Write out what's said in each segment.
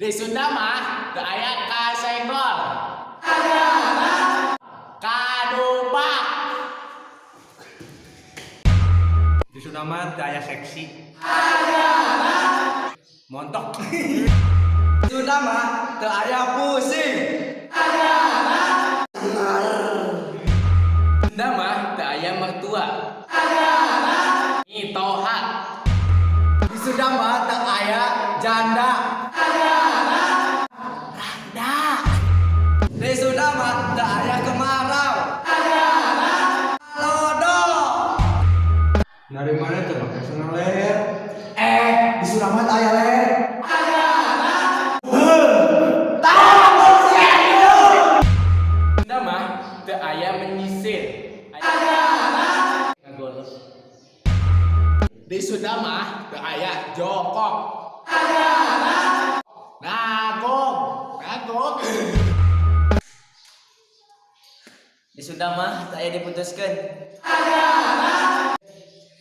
Di Sunda mah teu aya kasenggol. Kadupak. Di Sunda mah teu aya seksi. Montok. Sunda mah teu aya pusing. Sunda mah teu aya mertua. Mitoha. Di Sunda mah teu aya janda. Randa. Di Sunda mah teu aya kemarau. Lodo. Dari mana tuh pakai sendal leher? Eh, di Sunda mah teu aya leher. Sunda mah teu aya menyisir. Ngagolep. Di Sunda mah teu aya jongkok. Nagog, nagog. Di Sunda mah teu aya diputuskeun.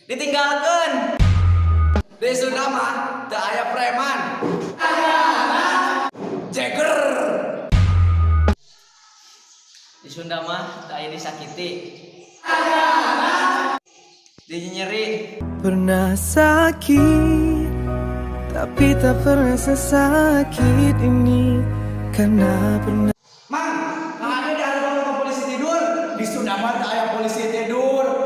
Ditinggalkeun. Di Sunda mah teu aya preman. Jeger. Di Sunda mah teu aya disakiti. Dinyeri. Pernah sakit, tapi tak pernah sesakit ini. Karena pernah Mang, ada di hadapan rumah polisi tidur. Di Sunda mah teu aya polisi tidur.